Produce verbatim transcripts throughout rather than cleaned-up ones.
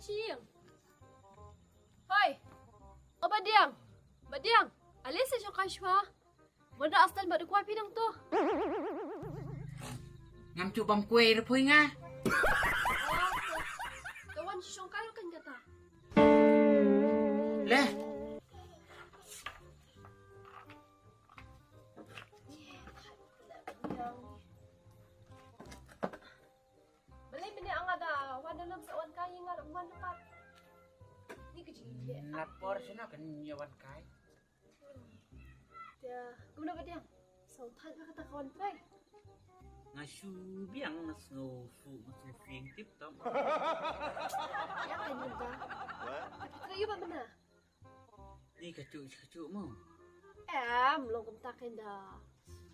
Chieng. Hoi. O Bah Diang. Bah Diang. Ale sa shong kai shwa. Wanda astan ba de kwai pinang to. Ngam chu bam kwai re phui nga. To wan shong kai kan kata. Leh. Balei bini anga da wan dalam sa wan kai nga wan pat. Ni ke jing ye. Lapor sina kan ye wan kai. Ya, kumno Bah Diang? Sau thaj ba kata kawan trai. Nga shu biang nga sngew fu nga sngew fing tip top. Ya kan ni ba. Tapi trai yu ba mana? Ni kacu kacu mo. Em long kumta kan da.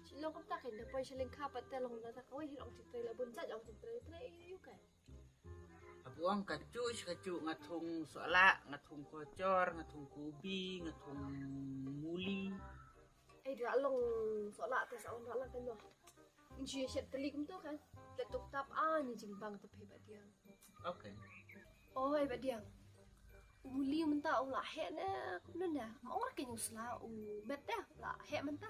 Shi long kumta kan da poi shaling kha pat te long da ta kawai hi long cik trai la bun jaj long cik trai trai yu kan. Abu ang kacu kacu nga thung sola nga thung kocor nga thung kubi nga thung muli. Ai da long sola te sa on la kan no. Inji shet teli kumto kan. Te tuk tap a ni jingbang te phe Bah Diang. Okay. Oi Bah Diang. U muli mynta u la heh ne kumno ne? Ma ong ra ke u sla u met te la heh mynta.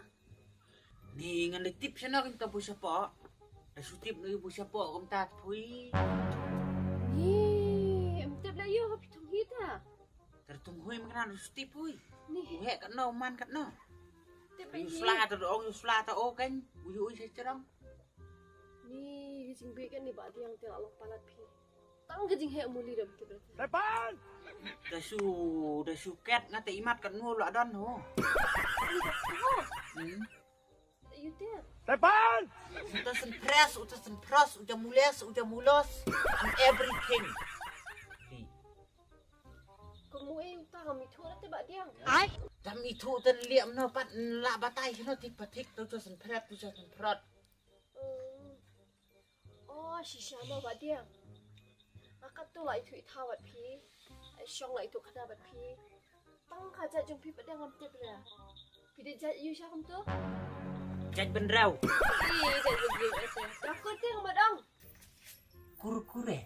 Ni ngan le tip shano kin ta bu shapo. Da shu tip no bu shapo kumta phui. Ni em tip la yo ha pithung hi ta. Ter tung hui mengran shu tip hui. Ni. U heh kat no man kat no. Tip yu sla ta ong yu sla ta o kan. U yu u sha cherang. Ni ka jingbi kan ni Bah Diang te la long palat phi. Tang ka jingheh muli dam tip. Tepan. Da shu da shu ket nga te imat kat no la don ho. Hmm. Yu te. Tepan. Uta sen pres uta sen pros uta mules uta mulos. And everything. Ni. Ko mu e uta ka mithu la te Bah Diang. Ai. Tam ithu ten liam no pat la batai no tik patik tu tu sen pret tu sen prot. Oh, shisha mo Bah Diang. Nga kat tu la ithu itha wat phi. Ai shong la ithu khada wat phi. Tang kha jat jong phi Bah Diang ngam tip ra. Phi de jat yu sha kum tu. Jat benrau. Ih, jat benrau ese. Rakur te ngam dong. Kurkure.